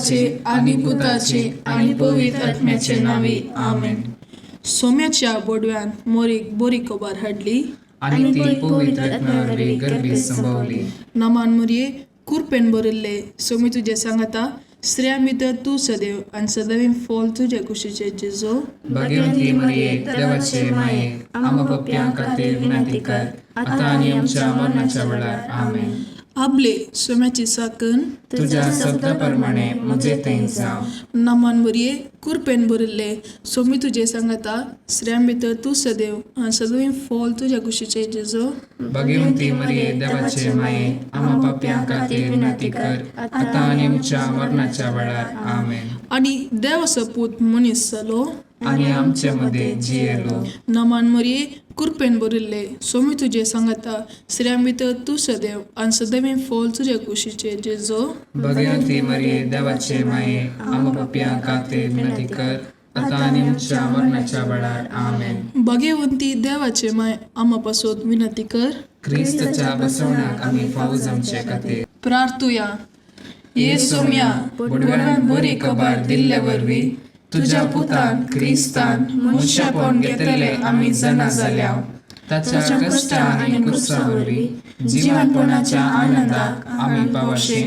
बापाचे आनी पुताचे आनी पवित्र आत्म्याचे नांवी, आमेन. सोम्याच्या बोडव्यान मोरीक बरी खबर हाडली आनी ती पवित्र आत्म्या वरवीं गर्भीत संभवली. नमान मोरये, कुरपेन भरिल्ले, सोमी तुजें सांगाता, स्त्रियां भितर तूं सदैव आनी सदैव फॉल तुजे कुशीचे जेजो. भाग्यवंती मरिये, देवाचे माये, आम्हा पापयां खातीर विनंती कर, आतां आनी आमच्या मरणाच्या वेळार. आमेन. आबले सोम्याची साकन तुज्या शब्दा प्रमाणे म्हजे थंय जावं. नमान मोरये, कुरपेन भरिल्ले, सोमी तुजें सांगाता, स्त्रियां भितर तूं सदैव आनी सदैव फॉल तुज्या कुशीचे जेजो. भाग्यवंती मरिये, देवाचे माये, आम्हा पापयां खातीर विनंती कर, आतां आनी आमच्या मरणाच्या वेळार. आमेन. आनी देवाचो पूत मनीस जालो आनी आमचे मदें जियेलो. नमान मोरये, कुरपेन भरिल्ले, सोमी तुजें सांगाता, स्त्रियां भितर तूं सदैव आनी सदैव फॉल तुज्या कुशीचे जेजो. भाग्यवंती मरिये, देवाचे माये, आम्हा पापयां खातीर विनंती कर, आतां आनी आमच्या मरणाच्या वेळार. आमेन. भाग्यवंती देवाचे माय, आमा पासत विनंती कर, क्रिस्ताच्या बसवण्याक आमी फावो जावचे खातीर. प्रार्थुया. ये सोम्या, बोडव्यान बरी खबर दिल्ले वरवीं तुज्या पुतान क्रिस्तान मनशापण घेतले आमी जाणा जाल्या. ताच्या कश्टा आनी कुर्सा वरवीं जिवनपणाच्या आनंदाक आमी पावशे.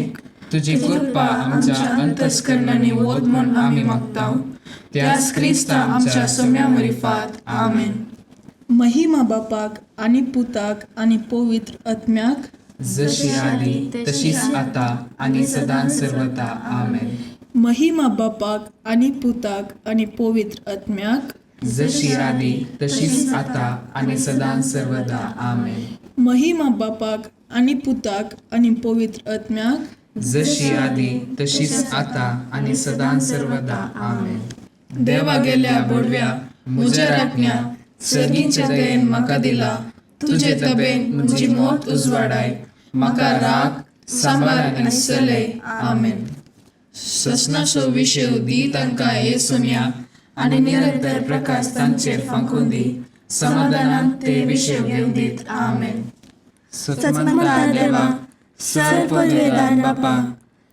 तुजी कृपा आमच्या अंतस्करणांनी वत म्हूण आमी मागता, त्याच क्रिस्ता आमच्या सोम्या मरिफात. आमेन. महिमा बापाक आनी पुताक आनी पवित्र आत्म्याक, जशी आदी तशीच आता आनी सदां सर्वता. आमेन. महिमा बापाक आनी पुताक आनी पवित्र आत्म्याक, जशी आदी तशीच आता आनी सदां सर्वदा. आमेन. महिमा बापाक आनी पुताक आनी पवित्र आत्म्याक, जशी आदी तशीच आता आनी सदां सर्वदा. आमेन. देवा गेल्या बोडव्या, म्हज्या राखण्या, सर्गीच्या दयेन म्हाका दिला तुजे तबेन म्हजी मोत उजवाडाय, म्हाका राग सांबार आनी चलय. आमेन. ससनाचो विशय दी तांकां हे सोम्या, आनी निरंतर प्रकाश तांचेर फांकून दी, समाधानान ते विशय घेवन दीत. आमेन. सतमंता देवा, सर पदवेदार बापा,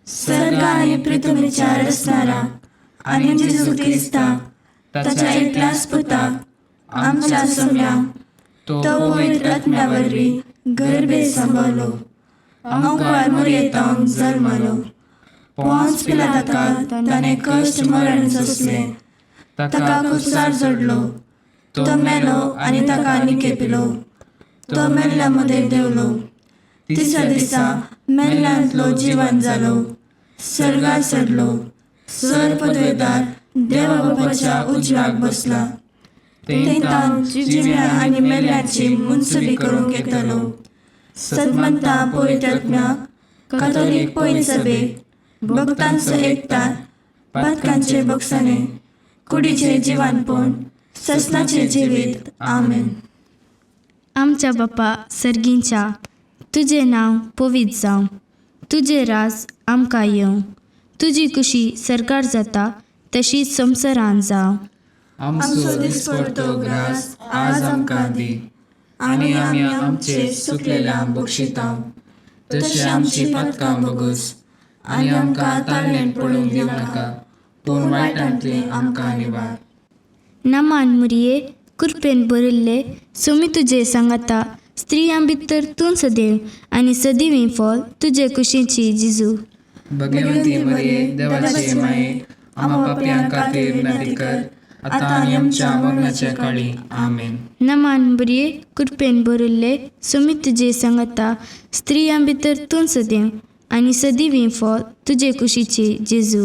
सर्ग आनी पृथ्वीच्या रचणारा आनी जेजू क्रिस्ता ताच्या एकल्याच पुता आमच्या सोम्या, तो पवित्र आत्म्या वरवीं गर्भे सांबाळलो, आमकां मोरयेतावन जल्मलो, पोंच पिलाताका ताणें कश्ट मरण सोंसलें, ताका कुसार जोडलो, तो मेलो आनी ताका निकेपिलो, तो मेल्ल्या मदें देंवलो, तिसऱ्या दिसा मेल्ल्यांतलो जिवन जालो, सर्गार चडलो, सर पदवेदार देवा बापाच्या उजव्याक बसला, थंय जिव्या आनी मेल्ल्याची मुनसुबी करूंक येतलो. सतमंता पवित्र आत्म्याक, कातोलीक पवित्र सभेक, भक्तांचो एकतार, पातकांचे बक्षाणे, कुडीचे जिवानपण, ससनाचे जिवीत. आमेन. आमच्या बापा सर्गींच्या, तुजें नांव पवित्र जावं, तुजें राज आमकां येवं, तुजी कुशी सरकार जाता तशी संवसारान जावं. आमचो दिसपडतो ग्रास आज आमकां दी, आनी आमी आमचे सुकलेल्या बक्षिता, तशें आमची पातकां बगस, आनी आमकां ताळणेन पडूंक दिवं नाका, पूण वायटांतले आमकां निवार. नमान मुरये, कुरपेन भरिल्ले, सोमी तुजे सांगाता, स्त्रियां भितर तूं सदैव आनी सदैव फॉल तुजे कुशीची जिजू. भगवंती मरिये, देवाचे माये, आम्हा पापयां खातीर विनंती कर, आतां आनी आमच्या मरणाच्या काळी. आमेन. नमान बुरये, कुरपेन भरिल्ले, सोमी तुजे सांगाता, स्त्रियां भितर तूं सदैव आनी सदैव फॉल तुजे कुशीची जेजू.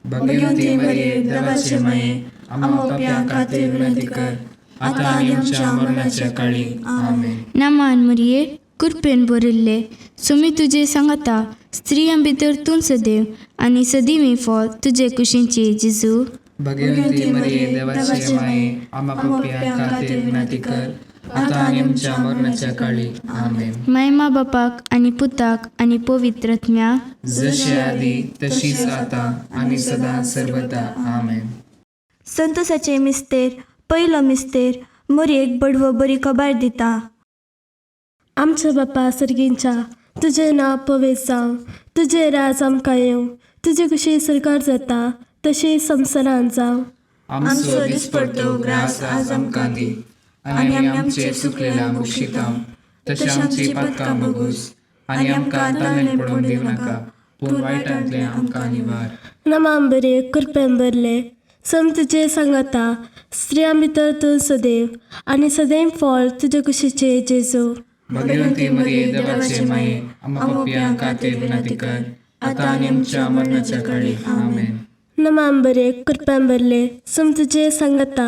भगवंती मरिये, देवाचे माये, आम्हा पापयां खातीर विनंती कर, आतां आनी आमच्या मरणाच्या काळी. आमेन. नमान मुरये, कुरपेन भरिल्ले, सोमी तुजे सांगाता, स्त्रियां भितर तूं सदैव आनी सदैव फॉल तुजे कुशीची जेजू. भगवंती मरिये, देवाचे माये, आम्हा पापयां खातीर विनंती कर, आतां आनी आमच्या मरणाच्या काळी. आमेन. मायमा बापाक आनी पुताक आनी पवित्र आत्म्याक, जशी आदी तशीच आतां आनी सदां सर्वदा. आमेन. संतोषाचे मिस्तेर, पयलो मिस्तेर, मोरयेक बडवो बरी खबर दिता. आमच्या बापा सर्गींच्या, तुजें नांव पवित्र जावं, तुजें राज आमकां येवं, तुजे कशी सरकार जाता तशें संवसारांत जावं. आमचो दिसपडतो ग्रास आज आमकां दी आनी आमी आमचे चुकलेल्या बक्षितां तशें आमची पातकां बगूस आनी आमकां ताणें पडून दिवं नाका पूण वायटांतलें आमकां निवार. नमाम बरे कृपेन भरले सम तुजे सांगाता स्त्रियां भितर तूं सदैव आनी सदैव फळ तुजे कुशीचे जेजू. भगवंती मरिये देवाचे माये आम्हा पापयां खातीर विनंती कर आतां आनी आमच्या मरणाच्या काळी. आमेन. नमाम बरे कृपेन भरले सम तुजे सांगाता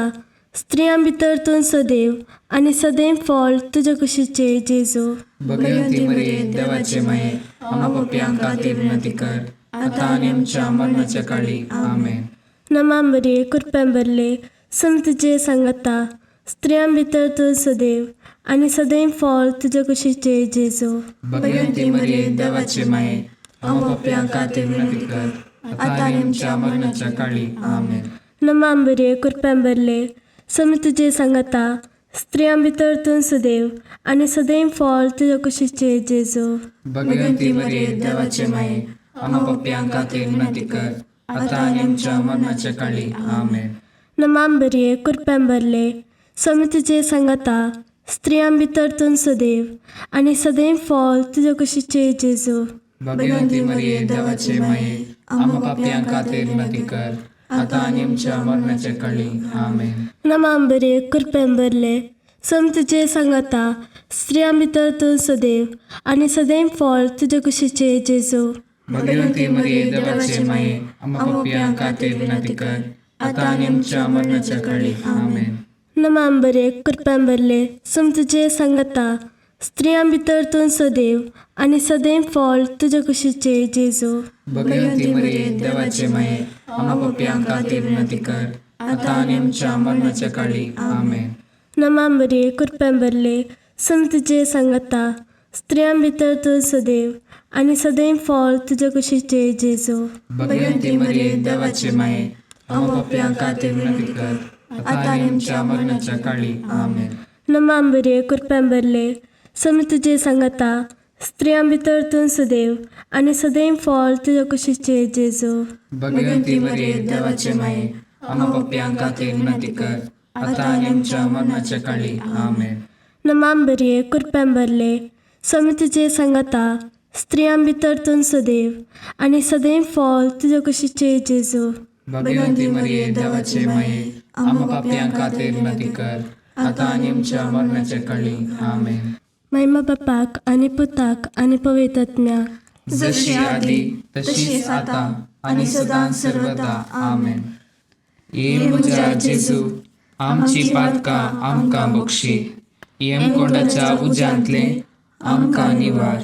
स्त्रियां भितर तूं सदैव आनी सदैव फळ तुजे कुशीचे जेजू. भगवंती मरिये देवाचे माये आम्हा पापयां खातीर विनंती कर आतां आनी आमच्या मरणाच्या काळी. आमेन. नमाम बरे कृपेन भरले सम तुजे सांगाता स्त्रियां भितर तूं सदैव आनी सदैव फळ तुजे कुशीचे जेजू. भगवंती मरिये देवाचे माये आम्हा पापयां खातीर विनंती कर आतां आनी आमच्या मरणाच्या काळी. आमेन. नमाम बरे कृपेन भरले सम तुजे सांगाता स्त्रियां भितर तूं सदैव आनी सदैव फळ तुजे कुशीचे जेजू. भगवंती मरिये देवाचे माये आम्हा पापयां खातीर विनंती कर आतां आनी आमच्या मरणाच्या काळी. आमेन. नमाम बरे कृपेन भरले सम तुजे सांगाता स्त्रियां भितर तूं सदैव आनी सदैव फळ तुजे कुशीचे जेजू. भगवंती मरिये देवाचे माये आम्हा पापयां खातीर विनंती कर आतां आनी आमच्या मरणाच्या काळी. आमेन. नमाम बरे कृपेन भरले सम तुजे सांगाता स्त्रियां भितर तूं सदैव आनी सदैव फळ तुजे कुशीचे जेजू. भगवंती मरिये देवाचे माये आम्हा पापयां खातीर विनंती कर आतां आनी आमच्या मरणाच्या काळी. आमेन. नमाम बरे कृपेन भरले सम तुजे सांगाता स्त्रियां भितर तूं सदैव आनी सदैव फळ तुजे कुशीचे जेजू. भगवंती मरिये देवाचे माये आम्हा पापयां खातीर विनंती कर आतां आनी आमच्या मरणाच्या काळी. आमेन. नमाम बरे कृपेन भरले सम तुजे सांगाता स्त्रियां भितर तूं सदैव आनी सदैव फळ तुजे कुशीचे जेजू. भगवंती मरिये देवाचे माये आम्हा पापयां खातीर विनंती कर आतां आनी आमच्या मरणाच्या काळी. आमेन. नमाम बरे कृपेन भरले सम तुजे सांगाता स्त्रियां भितर तूं सदैव आनी सदैव फळ तुजे कुशीचे जेजू. भगवंती मरिये देवाचे माये आम्हा पापयां खातीर विनंती कर आतां आनी आमच्या मरणाच्या काळी. आमेन. नमाम बरे कृपेन भरले सम तुजे सांगाता स्त्रियां भितर तूं सदैव आनी सदैव फळ तुजे कुशीचे जेजू. भगवंती मरिये देवाचे माये आम्हा पापयां खातीर विनंती कर आतां आनी आमच्या मरणाच्या काळी. आमेन. महिमा बापाक आनी पुताक आनी पवित्र आत्म्याक, जशी आदी तशीच आता आनी सदां सर्वदा. आमेन. ये म्हज्या जेजू आमची पातकां आमकां बक्षी यमकोंडाच्या उज्यांतले आमकां निवार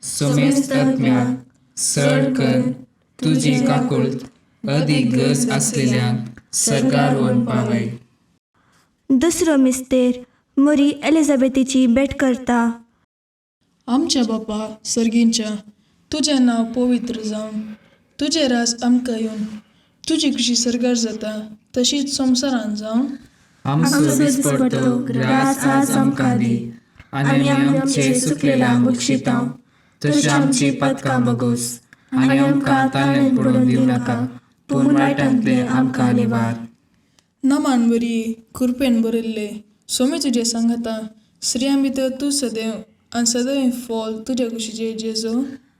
सोमेस्त आत्म्याक सड कर तुजी काकुळट अदीक गरज आसलेल्यांक सर्गार व्हरून पावय. दुसरो मिस्तेर मोरी एलिझाबेथीची भेट करता. आमच्या बापा सर्गींच्या तुजें नांव पवित्र जावं, तुजें राज आमकां येवन, तुजी खुशी सर्गार जाता तशीच संवसारांत जावं. आमचो दिसपडतो ग्रास आज आमकां दी आनी आमी आमचे चुकलेल्यांक बक्षितांव तशें आमची पातकां बगोस आनी आमकां ताणें पडून दिवं नाका पूण वायटांतलें आमकां निवार. नमान बरी कृपेन भरिल्ले सोमी तुजें सांगाता, स्त्रियां भितर तूं सदैव आनी सदैव फॉल तुज्या कुशीचे जेजू.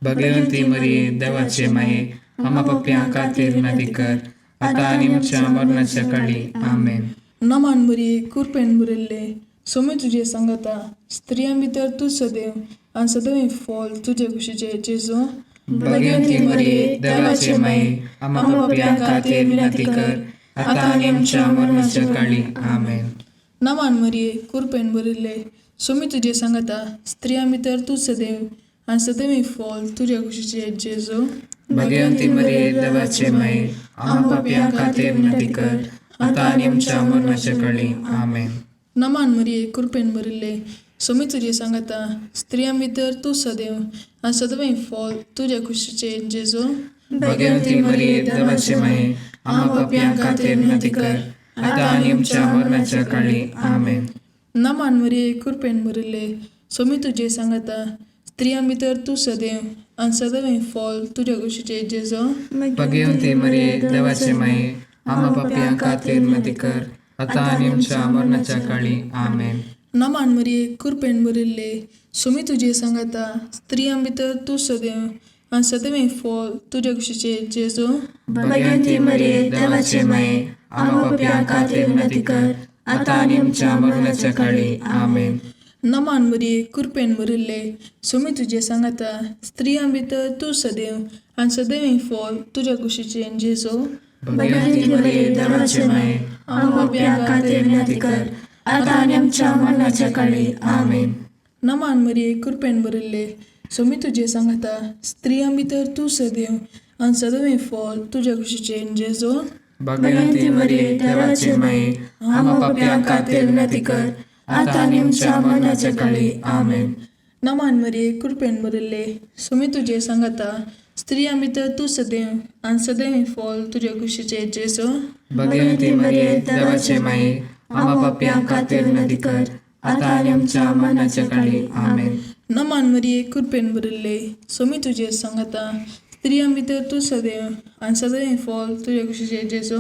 भगवंती मरिये देवाचे माये आम्हा पापयां खातीर विनंती कर आतां आनी आमच्या मरणाच्या काळी. आमेन. नमान बरी कृपेन भरिल्ले सोमी तुजें सांगाता, स्त्रियां भितर तूं सदैव आनी सदैव फॉल तुज्या कुशीचे जेजू. भगवंती मरिये देवाचे माये आम्हा पापयां खातीर विनंती कर आतां आनी आमच्या मरणाच्या काळी. आमेन. नमान मरिये कृपेन भरिल्ले सोमी तुजें सांगाता, स्त्रियां भितर तूं सदैव आनी सदैव फॉल तुज्या कुशीचे जेजू. भगवंती मरिये देवाचे माये आम्हा पापयां खातीर विनंती कर आतां आनी आमच्या मरणाच्या काळी. आमेन. नमान मरिये कृपेन भरिल्ले सोमी तुजें सांगाता, स्त्रियां भितर तूं सदैव आनी सदैव फॉल तुज्या कुशीचे जेजू. भगवंती मरिये देवाचे माये आम्हा पापयां खातीर विनंती कर आतां आनी आमच्या मरणाच्या काळी. आमेन. नमान मरिये कृपेन भरिल्ले सोमी तुजें सांगाता, स्त्रियां भितर तूं सदैव आनी सदैव फॉल तुज्या कुशीचे जेजो. भगवती मरिये, देवाचे माये, आम्हा पापयां खातीर विनंती कर, आतां आनी आमच्या मरणाच्या काळी. आमेन. नमान मरिये, कृपेन भरिल्ले, सुमी तुजे सांगाता, स्त्रियां भितर तूं सदैव आनी सदैव फॉल तुज्या कुशीचे जेजो. भगवती मरिये, देवाचे माये, आम्हा पापयां खातीर विनंती कर, आतां आनी आमच्या मरणाच्या काळी. आमेन. नमान मरिये, कृपेन भरिल्ले, सुमी तुजे सांगाता, स्त्रियां भितर तूं सदैव आनी सदैव फॉल तुज्या कुशीचे जेजो. भगवती मरिये, देवाचे माये, आम्हा पापयां खातीर विनंती कर, आतां आनी आमच्या मरणाच्या काळी. आमेन. नमान मरिये, कृपेन भरिल्ले, सोमी तुजे सांगाता, स्त्रियां भितर तूं सदैव आनी सदैव फॉल तुज्या कुशीचे जेजो. भगवती मरिये, देवाचे माये, आम्हा पापयां खातीर विनंती कर, आतां आनी आमच्या मरणाच्या काळी. आमेन. नमान मरिये, कृपेन भरिल्ले, सोमी तुजे सांगाता, स्त्रियां भितर तूं सदैव आनी सदैव फॉल तुज्या कुशीचे जेजो. भगवती मरिये, देवाचे माये, आम्हा पापयां खातीर विनंती कर, आतां आनी आमच्या मरणाच्या काळी. आमेन. नमान मरिये, कृपेन भरिल्ले, सोमी तुजे सांगाता, स्त्रियां भितर तूं सदैव आनी सदैव फॉल तुज्या कुशीचे जेजो.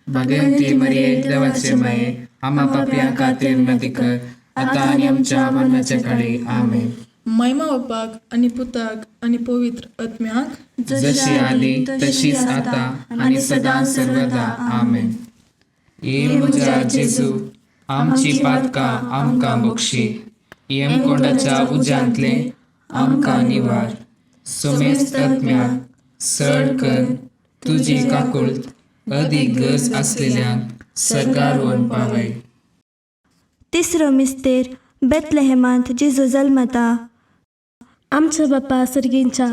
भगवती मरिये, देवाचे माये, आम्हा पापयां खातीर विनंती कर, आतां आनी आमच्या मरणाच्या काळी. आमेन. महिमा बापाक आनी पुताक आनी पवित्र आत्म्याक, जशी आदी तशीच आता आणि सदा सर्वदा. आमेन. ये म्हज्या जेजू, आमची पातकां आमकां बक्षी, यमकोंडाच्या उज्यांतले आमकां निवार, सोमेस्त आत्म्याक सड कर तुजी काकुळट अदीक गरज आसलेल्यांक सर्गार पावय. तिसरो मिस्तेर बेतलेहेमांत जेजू जल्मता. आमच्या बापा सर्गींच्या,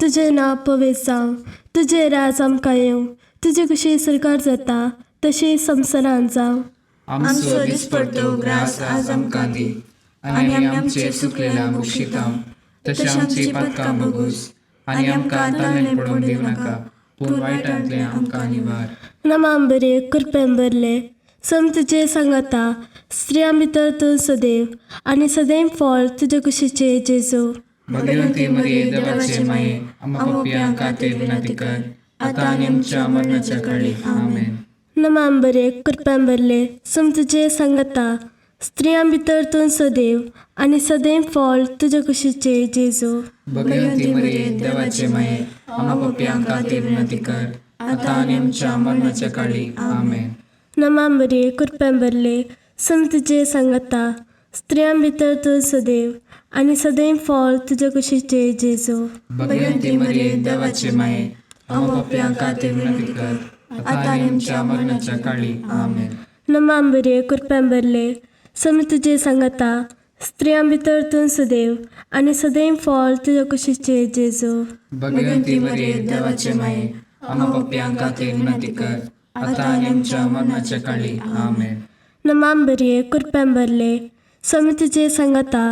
तुजें नांव पवित्र जावं, तुजें राज आमकां येवं, तुजी कुशी सरकार जाता तशी संवसारांत जावं. आमचो दिसपडतो ग्रास आज आमकां दी, आनी आमी आमचे चुकलेल्या बक्षिता तशें आमची पातकां बगूस, आनी आमकां ताणें पडोवंक दिवं नाका, पूण वायटांतलें आमकां निवार. नमाम बरे, कृपेन भरले, सम तुजे सांगाता, स्त्रियां भितर तूं सदैव आनी सदैव फळ तुजे कुशीचे जेजू. भगवती मरिये, देवाचे माये, आम्हा पापयां खातीर विनंती कर, आतां आनी आमच्या मरणाच्या काळी. आमेन. नमाम बरे, कृपेन भरले, सम तुजे सांगाता, स्त्रियां भितर तूं सदैव आनी सदैव फळ तुजे कुशीचे जेजू. भगवती मरिये, देवाचे माये, आम्हा पापयां खातीर विनंती कर, आतां आनी आमच्या मरणाच्या काळी. आमेन. नमाम बरे, कृपेन भरले, सम तुजे सांगाता, स्त्रियां भितर तूं सदैव आनी सदैव फळ तुजे कुशीचे जेजू. भगवती मरिये, देवाचे माये, आम्हा पापयां खातीर विनंती कर, आतां आनी आमच्या मरणाच्या काळी. आमेन. नमाम बरे, कृपेन भरले, सम तुजे सांगाता, स्त्रियां भितर तूं सदैव आनी सदैव फळ तुजे कुशीचे जेजू. भगवती मरिये, देवाचे माये, आम्हा पापयां खातीर विनंती कर, आतां आनी आमच्या मरणाच्या काळी. आमेन. नमाम बरे, कृपेन भरले, सम तुजे सांगाता,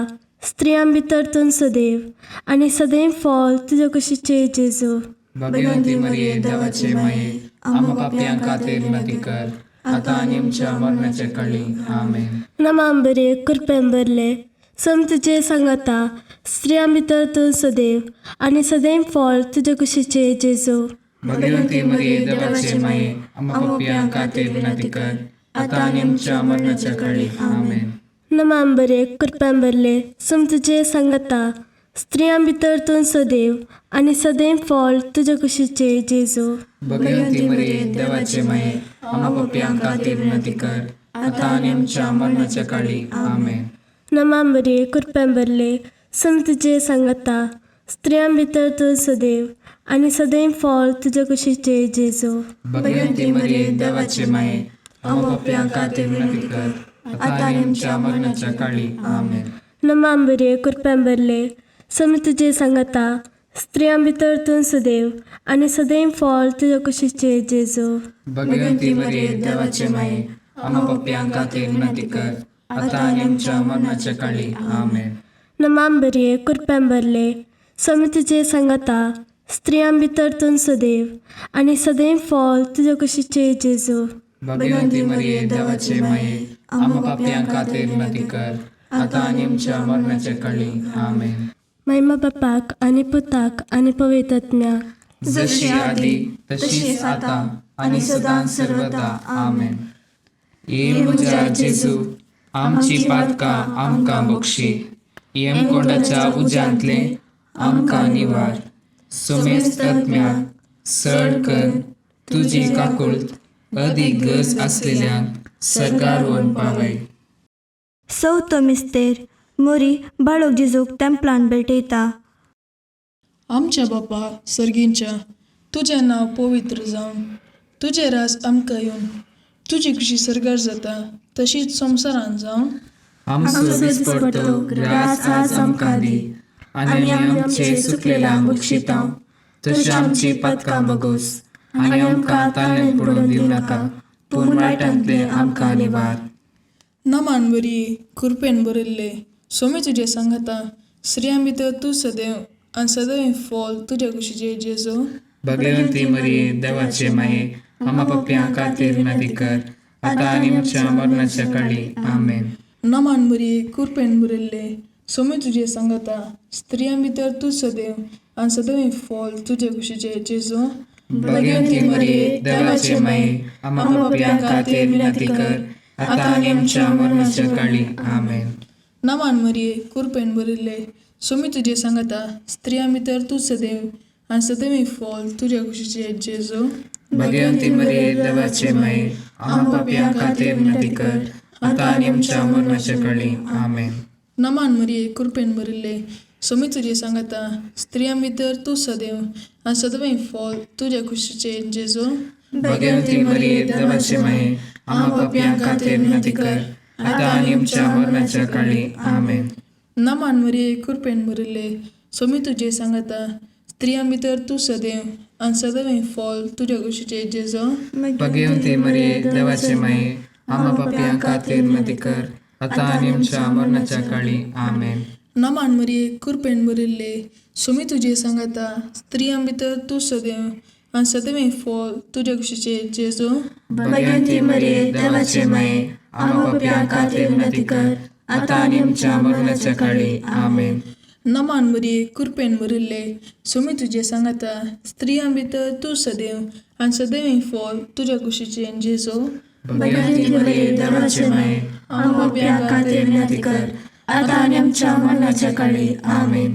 स्त्रियां भितर तूं सदैव आनी सदैव फळ तुजे कुशीचे जेजू. भगवती मरिये, देवाचे माये, आम्हा पापयां खातीर विनंती कर, आतां आनी आमच्या मरणाच्या काळी. आमेन. नमाम बरे, कृपेन भरले, सम तुजे सांगाता, स्त्रियां भितर तूं सदैव आनी सदैव फळ तुजे कुशीचे जेजू. भगवती मरिये, देवाचे माये, आम्हा पापयां खातीर विनंती कर, आतां आनी आमच्या मरणाच्या काळी. आमेन. नमाम बरे, कृपेन भरले, सम तुजे सांगाता, स्त्रियां भितर तूं सदैव आनी सदैव फळ तुजे कुशीचे जेजू. भगवती मरिये, देवाचे माये, आम्हा पापयां खातीर विनंती कर, आतां आनी आमच्या मरणाच्या काळी. आमेन. नमाम बरे, कृपेन भरले, सम तुजे सांगाता, स्त्रियां भितर तूं सदैव आनी सदैव फळ तुजे कुशीचे जेजू. भगवती मरिये, देवाचे माये, आम्हा पापयां खातीर विनंती कर, आतां आनी आमच्या मरणाच्या काळी. आमेन. नमाम बरे, कृपेन भरले, सम तुजे सांगाता, स्त्रियां भितर तूं सदैव आनी सदैव फळ तुजे कुशीचे जेजू. भगवती मरिये, देवाचे माये, आम्हा पापयां खातीर विनंती कर, आतां आनी आमच्या मरणाच्या काळी. आमेन. नमाम बरे, कृपेन भरले, सम तुजे सांगाता, स्त्रियां भितर तूं सदैव आनी सदैव फळ तुजे कुशीचे जेजू. भगवती मरिये, देवाचे माये, आम्हा पापयां खातीर विनंती कर, आतां आनी आमच्या मरणाच्या काळी. आमेन. महिमा बापाक आनी पुताक आनी पवित्र आत्म्याक, जशी आदी तशीच आता आनी सदां सर्वदा. आमेन. ये म्हज्या जेजू, आमची पातकां आमकां बक्षी, यमकोंडाच्या उज्यांतले आमकां निवार, सुमेस्त आत्म्याक सड कर तुजी काकुळट अदीक गरज आसलेल्यांक सरकार वन पावय. चवथो मिस्तेर मोरी बाळक जेजूक तेंपलान भेटयता. आमच्या बापा सर्गींच्या, तुजें नांव पवित्र जावं, तुजें राज आमकां येवन, तुजी खुशी सर्गार जाता तशीच संवसारान जावं. आमचो दिसपडतो ग्रास आज आमकां दी आनी आमी आमचे चुकलेल्यांक बक्षिता तशी आमची पातकां बगोस आनी आमकां ताळ्यांत पडून दिवं नाका, पूण वायटांतले आमकां निवार. नमान बरी कृपेन भरिल्ले, सोमी तुजें सांगता, स्त्रियां भितर तूं सदैव आनी सदैव फॉल तुज्या कुशीचे जेजू. भगवंती मरिये, देवाचे माये, आमा पापयां खातीर विनंती कर, आतां आनी आमच्या मरणाच्या काळी. आमेन. नमान बरी कृपेन भरिल्ले, सोमी तुजें सांगता, स्त्रियां भितर तूं सदैव आनी सदैव फॉल तुज्या कुशीचे जेजू. भगवंती मरिये, देवाचे माये, आमा पापयां खातीर विनंती कर, आतां आनी आमच्या मरणाच्या काळी. आमेन. नमान मरिये कृपेन भरिल्ले, सोमी तुजें सांगता, स्त्रियां भितर तूं सदैव आनी सदैव फॉल तुज्या कुशीचे जेजू. भगवंती मरिये, देवाचे माये, आमा पापयां खातीर विनंती कर, आतां आनी आमच्या मरणाच्या काळी. आमेन. नमान मरिये कृपेन भरिल्ले, सोमी तुजें सांगता, स्त्रियां भितर तूं सदैव आनी सदैव फॉल तुज्या कुशीचे जेजू. भगवंती मरिये, देवाचे माये, आमा पापयां खातीर विनंती कर, आतां आनी आमच्या मरणाच्या काळी. आमेन. नमान मरिये कृपेन भरिल्ले, सोमी तुजें सांगता, स्त्रियां भितर तूं सदैव आनी सदैव फॉल तुज्या कुशीचे जेजू. भगवंती मरिये, देवाचे माये, आमा पापयां खातीर विनंती कर, आतां आनी आमच्या मरणाच्या काळी. आमेन. नमान मरिये कृपेन भरिल्ले, सोमी तुजें सांगता, स्त्रियां भितर तूं सदैव आनी सदैव फॉल तुज्या कुशीचे जेजू. भगवंती मरिये, देवाचे माये, आमा पापयां खातीर विनंती कर, आतां आनी आमच्या मरणाच्या काळी. आमेन. नमान मरिये कृपेन भरिल्ले, सोमी तुजें सांगता, स्त्रियां भितर तूं सदैव आनी सदैव फॉल तुज्या कुशीचे जेजू. भगवंती मरिये, देवाचे माये, आमा पापयां खातीर विनंती कर, आतां आनी आमच्या मरणाच्या काळी. आमेन.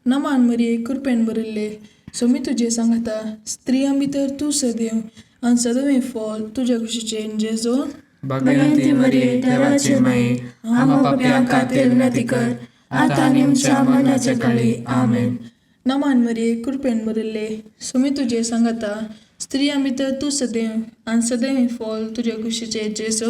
नमान मरिये कृपेन भरिल्ले, सोमी तुजें सांगता, स्त्रियां भितर तूं सदैव आनी सदैव फॉल तुज्या कुशीचे जेजू. भगवंती मरिये, देवाचे माये, आमा पापयां खातीर विनंती कर, आतां आनी आमच्या मरणाच्या काळी. आमेन. नमान मरिये कृपेन भरिल्ले, सोमी तुजें सांगता, स्त्रियां भितर तूं सदैव आनी सदैव फॉल तुज्या कुशीचे जेजू.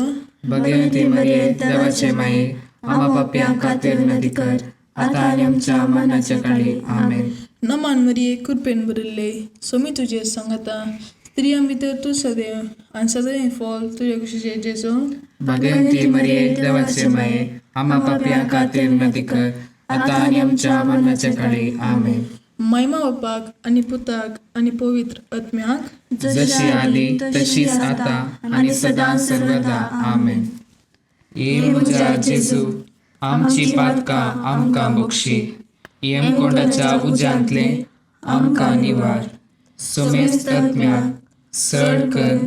भगवंती मरिये, देवाचे माये, आमा पापयां खातीर विनंती कर, आतां आनी आमच्या मरणाच्या काळी. आमेन. नमान मरिये कृपेन भरिल्ले, सोमी तुजें सांगता, स्त्रियां भितर तूं सदैव आनी सदैव फॉल तुज्या कुशीचे जेजू. भगवंती मरिये, देवाचे माये, आमा पापयां खातीर विनंती कर, आतां आनी आमच्या मरणाच्या काळी. आमेन. महिमा बापाक आनी पुताक आनी पवित्र आत्म्याक, जशी आदी तशीच आता आनी सदां सर्वदा. आमेन. ये म्हज्या जेजू, आमची पातकां आमकां बक्षी, यमकोंडाच्या उज्यांतले आमकां निवार, सुमेस्त आत्म्याक सड कर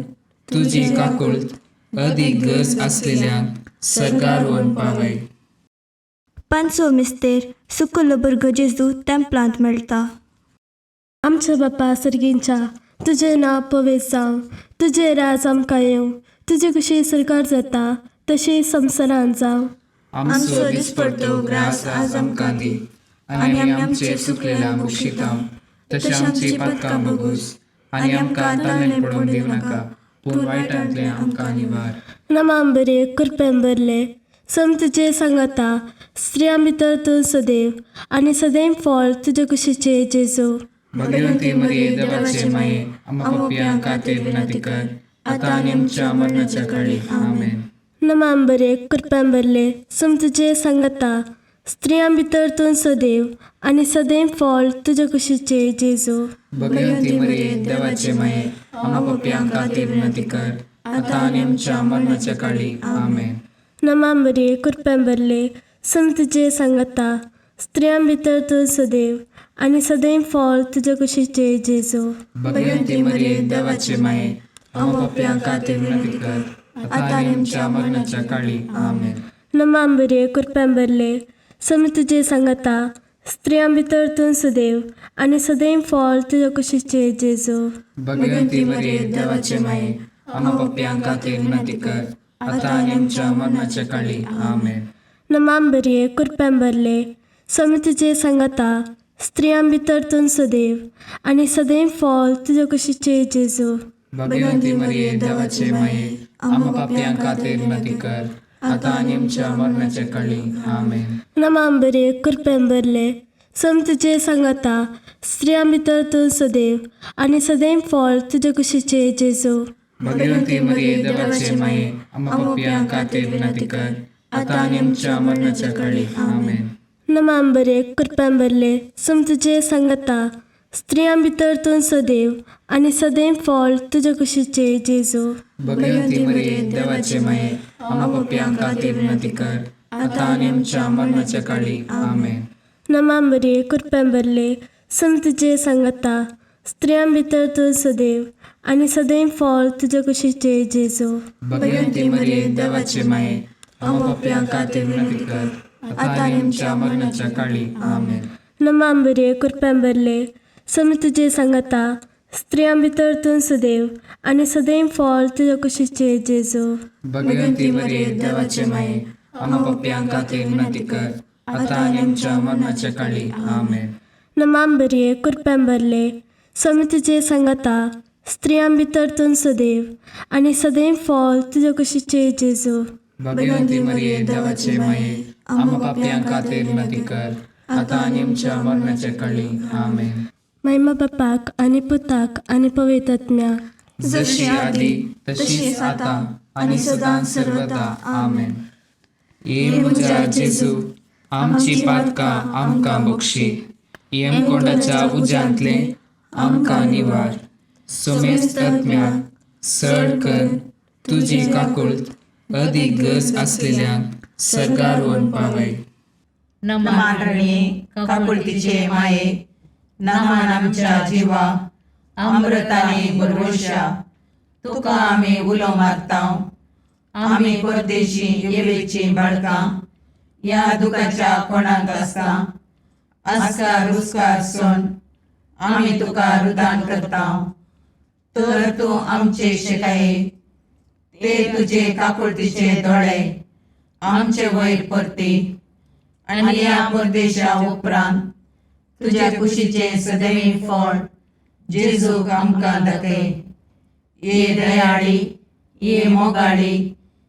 तुजी काकुळट अदीक गरज आसलेल्यांक सर्गार व्हरून पावय. पांचवो मिस्तेर सुकुल्लो भुरगो जेजू तेंपलांत मेळटा. आमच्या बापा सर्गींच्या, तुजें नांव पवित्र जावं, तुजें राज आमकां येवं, तुजी कशी सरकार जाता तशी संवसारांत जावं. आमचो दिसपडतो ग्रास आज आमकां दी आनी आमी आमचे चुकलेल्या बक्षिता तशें आमची पातकां बगूस आनी आमकां ताणें पडून दिवं नाका, पूण वायटांतलें आमकां निवार. नमाम बरे कृपेन भरले, सम तुजे सांगाता, स्त्रियां भितर तूं सदैव आनी सदैव फळ तुजे कुशीचे जेजू. भगवंती मरिये, देवाचे माये, आम्हा पापयां खातीर विनंती कर, आतां आनी आमच्या मरणाच्या काळी. आमेन. नमाम बरे कृपेन भरले, सम तुजे सांगाता, स्त्रियां भितर तूं सदैव आनी सदैव फळ तुजे कुशीचे जेजू. भगवंती मरिये, देवाचे माये, आम्हा पापयां खातीर विनंती कर, आतां आनी आमच्या मरणाच्या काळी. आमेन. नमाम बरे कृपेन भरले, सम तुजे सांगाता, स्त्रियां भितर तूं सदैव आनी सदैव फळ तुजे कुशीचे जेजू. भगवंती मरिये, देवाचे माये, आम्हा पापयां खातीर विनंती कर, आता आनी आमच्या मरणाच्या काळी. आमेन. नमा मरिये, कृपेन भरले, स्वामी तुजे सांगाता, स्त्रियां भितर तूं सदैव आनी सदैव फळ तुजे कुशीचे जेजू. भगवंती मरिये, देवाचे माये, आम्हा पापयां खातीर विनंती कर, आता आनी आमच्या मरणाच्या काळी. आमेन. नमा मरिये, कृपेन भरले, स्वामी तुजे सांगाता, स्त्रियां भितर तूं सदैव आनी सदैव फळ तुजे कुशीचे जेजू. भगवंती मरिये, देवाचे माये, आम्हा पापयां खातीर विनंती कर, आता आनी आमच्या मरणाच्या काळी. आमेन. नमा मरिये, कृपेन भरले, स्वामी तुजे सांगाता, स्त्रियां भितर तूं सदैव आनी सदैव फळ तुजे कुशीचे जेजू. भगवंती मरिये, देवाचे माये, आम्हा पापयां खातीर विनंती कर, आता आनी आमच्या मरणाच्या काळी. आमेन. नमा मरिये, कृपेन भरले, स्वामी तुजे सांगाता, स्त्रियां भितर तूं सदैव आनी सदैव फळ तुजे कुशीचे जेजू. भगवंती मरिये, देवाचे माये, आम्हा पापयां खातीर विनंती कर, आता आनी आमच्या मरणाच्या काळी. आमेन. नमा मरिये, कृपेन भरले, स्वामी तुजे सांगाता, स्त्रियां भितर तूं सदैव आनी सदैव फळ तुजे कुशीचे जेजू. भगवंती मरिये, देवाचे माये, आम्हा पापयां खातीर विनंती कर, आता आनी आमच्या मरणाच्या काळी. आमेन. नमा मरिये, कृपेन भरले, स्वामी तुजे सांगाता, स्त्रियां भितर तूं सदैव आनी सदैव फळ तुजे कुशीचे जेजू. भगवंती मरिये, देवाचे माये, आम्हा पापयां खातीर विनंती कर, आता आनी आमच्या मरणाच्या काळी. आमेन. नमा मरिये, कृपेन भरले, स्वामी तुजे सांगाता, स्त्रियां भितर तूं सदैव आनी सदैव फळ तुजे कुशीचे जेजू. भगवंती मरिये, देवाचे माये, आम्हा पापयां खातीर विनंती कर, आता आनी आमच्या मरणाच्या काळी. आमेन. महिमा बापाक आनी पुताक आनी पवित्र आत्म्याक, जशी आदी तशीच आता आणि सदां सर्वदा. आमेन. ये म्हज्या जेजू, आमची पातकां आमकां बक्षी, येमकोंडाच्या उज्यांतले आमकां निवार, सोमेस्त आत्म्याक सड कर तुजी काकुळत अदीक गरज आसलेल्यांक सर्गार व्हरून पावय. नमान रणये, काकुळतीचे माये, नमान आमच्या जिवा, अमृताने भरवशा, तुका आमी उलो मारता. आमी परदेशी येवेची बाळकां ह्या दुखाच्या कोणाक आसता आस्कार रुस्कार सोन आमी तुका रुदान करता. तर तूं आमचे शेकाये ते तुजे काकुळतीचे दोळे आमचे वयर परती आनी ह्या परदेशा उपरांत तुज्या कुशीचें सदैव फळ जेजूक आमकां दाखय. ये दयाळी, ये मोगाळी,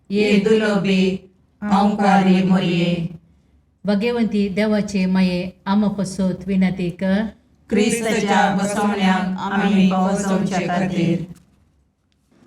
ये दुलोबी हांवकारी मोरये. भगवंती देवाचे माये, आम्हा पसत विनंती कर. क्रिस्ताच्या बसवण्याक आमी पावसवचे खातीर.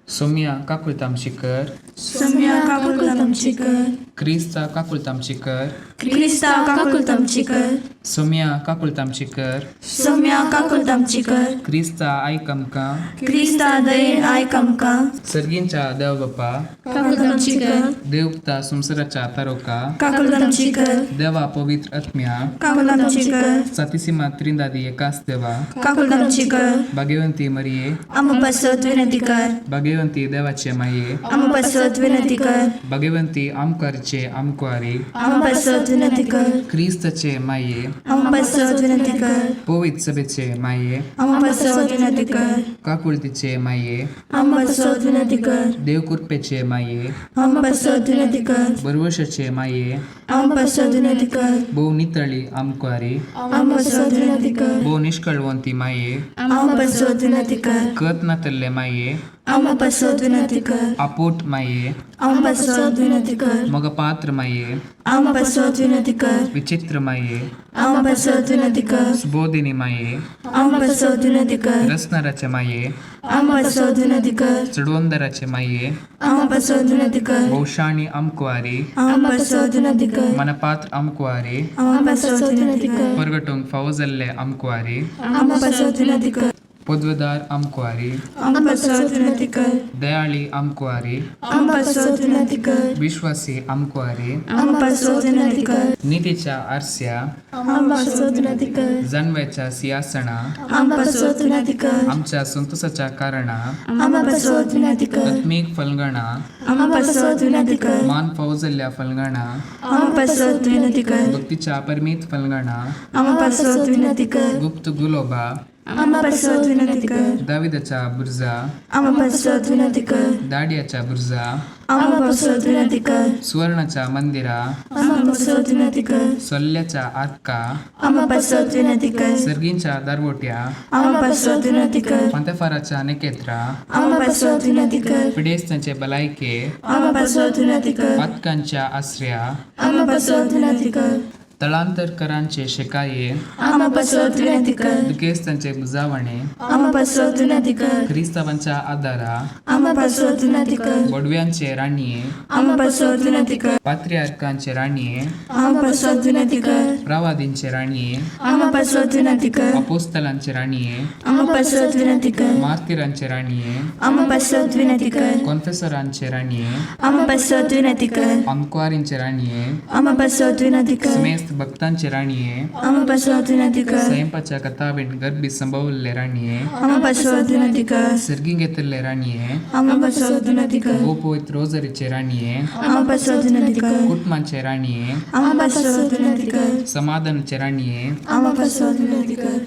सोम्या काकुळतामशी कर. सोम्या काकुळतामची कर. क्रिस्ता काकुळतामशी कर. क्रिस्ता काकुळतामची कर. सोम्या काकुळतामशी कर. सोम्या काकुळतामची कर. क्रिस्ता आयक आमकां. क्रिस्ता दयेन आयक आमकां. सर्गींच्या देव बापा, काकुळतामची कर. देवता संवसाराच्या तारोका, काकुळतामची कर. देवा पवित्र आत्म्या, काकुळतामची कर. सातीसीमा त्रिंदादी एकाच देवा, काकुळतामची कर. भाग्यवंती मरिये, आम्हा पासत विनंती कर. भाग्यवंती देवाचे माये, आम्हा पासत विनंती कर. भाग्यवंती आमकारचे आमकुवारी, आम्हा पासत विनंती कर. क्रिस्ताचे माये, आम्हा पासत विनंती कर. पवित्र सभेचे माये, आम्हा पासत विनंती कर. काकुळतीचे माये, आम्हा पासत विनंती कर. देवकृपेचे माये, आम्हा पासत विनंती कर. बरवशाचे माये, आम्हा पासत विनंती कर. भोव नितळी आमकुवारी, आम्हा पासत विनंती कर. भोव निष्कळवंती माये, आम्हा पासत विनंती कर. कत नातल्ले माये, आम्हा पासत विनंती कर. आपोट माये, आम्हा पासत विनंती कर. मगपात्र माये, आम्हा पासत विनंती कर. विचित्र माये, आम्हा पासत विनंती कर. सुबोधिनी माये, आम्हा पासत विनंती कर. रसनाराचे माये, आम्हा पासत विनंती कर. चडवंदराचे माये, आम्हा पासत विनंती कर. भोवशाणी आमकुवारी, आम्हा पासत विनंती कर. मनपात्र आमकुवारी, आम्हा पासत विनंती कर. परगटूंक फावो जाल्ले आमकुवारी, आम्हा पासत विनंती कर. पदवेदार आमकुवारी, आमकां पासत विनंती कर. दयाळी आमकुवारी, आमकां पासत विनंती कर. विश्वासी आमकुवारी, आमकां पासत विनंती कर. नितीच्या आरस्या, आमकां पासत विनंती कर. जानव्याच्या सिंहासना, आमकां पासत विनंती कर. आमच्या संतोषाच्या कारणा, आमकां पासत विनंती कर. आत्मीक फलगणा, आमकां पासत विनंती कर. मान फौजल्ल्या फलगणा, आमकां पासत विनंती कर. भक्तीच्या परमीत फलगणा, आमकां पासत विनंती कर. गुप्त गुलोबा, आमकां पासत विनंती कर. दाविदाच्या बुर्जा, आमकां पासत विनंती कर. दाडियाच्या बुर्जा, आमकां पासत विनंती कर. सुवर्णाच्या मंदिरा, आमकां पासत विनंती कर. सोल्ल्याच्या आतका, आमकां पासत विनंती कर. सर्गींच्या दारवोट्या, आमकां पासत विनंती कर. पंतेफाराच्या नेकेत्रा, आमकां पासत विनंती कर. पिडेस्तांचे बलायके, आमकां पासत विनंती कर. पातकांच्या आसऱ्या, आमकां पासत विनंती कर. तळांतरकरांचे शेकाये, आमकां पासत विनंती कर. दुखेस्तांचे बुजावणे, आमकां पासत विनंती कर. क्रिस्तावांच्या आदारा, आमकां पासत विनंती कर. बोडव्यांचे राणये, आमकां पासत विनंती कर. पात्रियार्कांचे राणये, आमकां पासत विनंती कर. प्रवादींचे राणये, आमकां पासत विनंती कर. अपोस्तलांचे राणये, आमकां पासत विनंती कर. मार्तिरांचे राणये, आमकां पासत विनंती कर. कॉन्फेसरांचे राणये, आमकां पासत विनंती कर. अंकवारींचे राणये, आमकां पासत विनंती कर. समेस्त भक्तांचे राणये, आमकां पासत विनंती कर. स्वयंपाच्या कथावीण गर्भी संभवल्ले राणये, आमकां पासत विनंती कर. सर्गी घेतिल्ले राणये, आमकां पासत विनंती कर. गोपवित रोजरीचे राणये, आमकां पासत विनंती कर. कुटुंबाचे राणये, आमकां पासत विनंती कर. समाधानाचे राणये, आमकां पासत विनंती कर.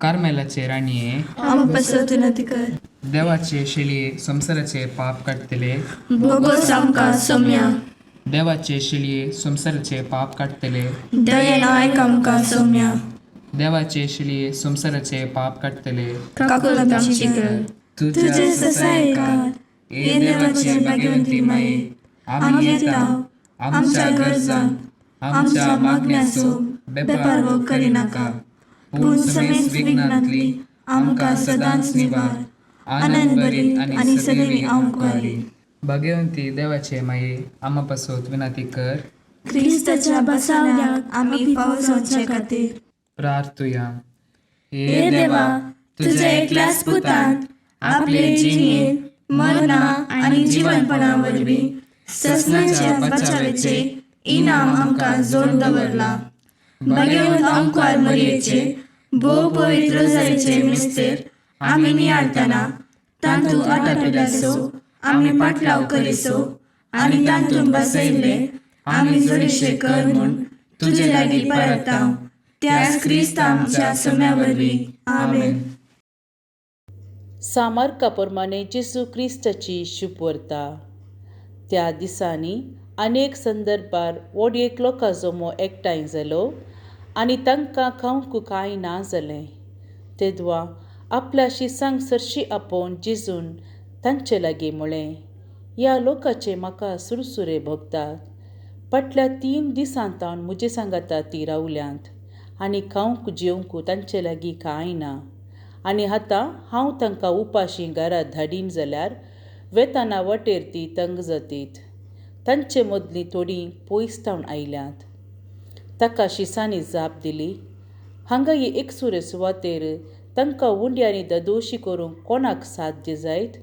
कार्मेलाचे राणये, आमकां पासत विनंती कर. देवाचे शेळये संवसाराचे पाप काडटले, बोगोस आमकां सोम्या. देवाचे शेळये संवसाराचे पाप काडटले, दयेन आयक आमकां सोम्या. देवाचे शेळये संवसाराचे पाप काडटले, काकुळट आमची कर. तुझे ससायकार हे देवाचे भाग्यवंती माये, आमी येता आमच्या गरजांक आमच्या मागण्याचो बेपारवो करिनाका, पूण समेस्त विघ्नांतली आमकां सदांच निवार, आनंद भरीत आनी सदैवी आमकुवारी. भाग्यवंती देवाचे माये, आमा पासत विनंती कर. क्रिस्ताच्या बसावण्याक आमी फावो जावचे खातीर प्रार्थुया. हे देवा, तुझ्या एकल्याच पुतान आपले जिणेंत मरणा आनी जिवनपणा वरवीं ससनाच्या बचावेचे इनाम आमकां जोड दवरला. भाग्यवंत आमकार मरयेचे भोव पवित्र जायचे मिस्तेर आमी नियाळतना तांतूत आटापिल्याचो आमी पाटलाव करिसो आनी तांतूत बसयल्ले आमी जोडीशे कर म्हूण तुजे लागीं परता, त्याच क्रिस्त आमच्या सोम्या वरवीं. आमेन. सामार्का प्रमाणे जेजू क्रिस्ताची शुभवर्ता. त्या दिसांनी अनेक संदर्भार व्हड एक लोकां जमो एकठांय जालो आनी तांकां खावंक कांय ना जालें. तेदवा आपल्या शिसांक सरशी आपोवन जेजून तांचे लागीं म्हळें, ह्या लोकांचे म्हाका सुरसुरे भोगतात. फाटल्या 3 दिसां तावन म्हजे सांगाता ती रावल्यांत आनी खावंक जेवंक तांचे लागीं कांय ना. आनी आतां हांव तांकां उपाशी घरा धाडीन जाल्यार वेताना वाटेर ती तंग जातीत. तांचे मदलीं थोडीं पयस तावन आयल्यांत. ताका शिसांनी जाप दिली, हांगा ही एकसुरे सुवातेर तांकां उंड्यांनी ददोशी करूंक कोणाक साध्य जायत?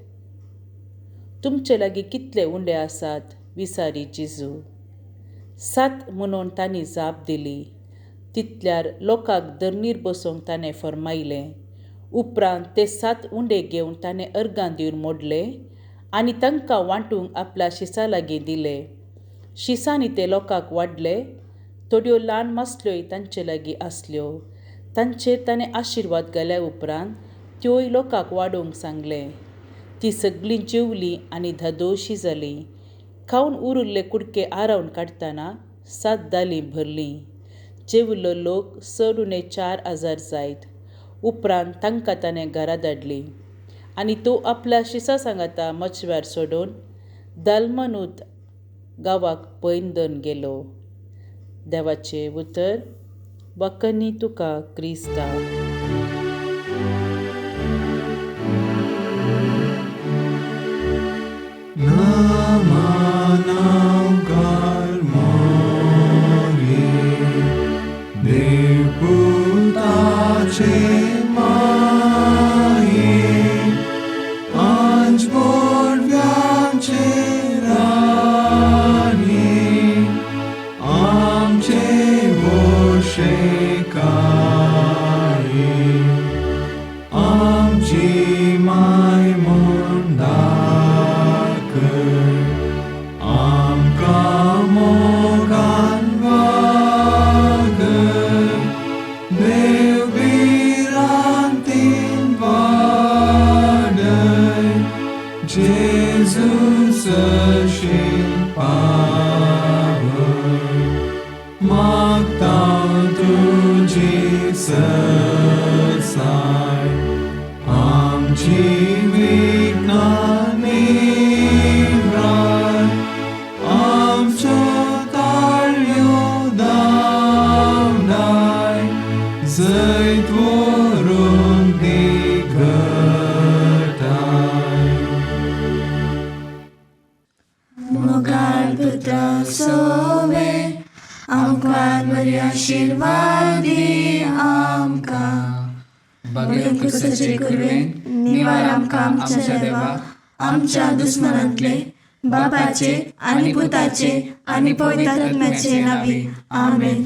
तुमचे लागीं कितले उंडे आसात? विचारी जेजू. 7 म्हणून तांणी जाप दिली. तितल्यार लोकांक धरणीर बसोवंक ताणें फर्मायलें. उपरांत ते 7 उंडे घेवन ताणें अर्गां दिवन मोडले आनी तांकां वांटूंक आपल्या शिसां लागीं दिले. शिसांनी ते लोकांक वाडले. थोड्यो ल्हान मासल्योय तांचे लागीं आसल्यो. तांचेर ताणें आशिर्वाद घाल्या उपरांत त्योय लोकांक वाडोवंक सांगलें. ती सगळीं जेवलीं आनी धादोशी जालीं. खावन उरिल्ले कुडके आरावन काडटना 7 दालीं भरलीं. जेविल्लो लोक चड उणे 4000 जायत. उपरांत तांकां ताणें घरा धाडलीं आनी तो आपल्या शिसां सांगाता मचव्यार सोडून दालमनूत गांवाक पैंदन गेलो. देवाचें उतर. वखनी तुका क्रिस्ता. देवपुताचे माये. सुशेकाये आमची माय म्हूण दाखय आमकां मोगान वागय देव भिरांतीन वाडय जेजू सरशील पावय मागता तुजी सरसाय आमची विघ्नां निवराय आमच्यो ताळयो धांवडाय जैत व्हरूंक दी घटाय. मोगाळ पुता सोवे आमकां बरी आशिर्वाद दी आमकां. बगेर क्रिस्ताचे कुरवेन निवार आमकां आमच्या देवा आमच्या दुस्मनांतले बापाचे आनी पुताचे आनी पवित्र आत्म्याचे नांवी. आमेन.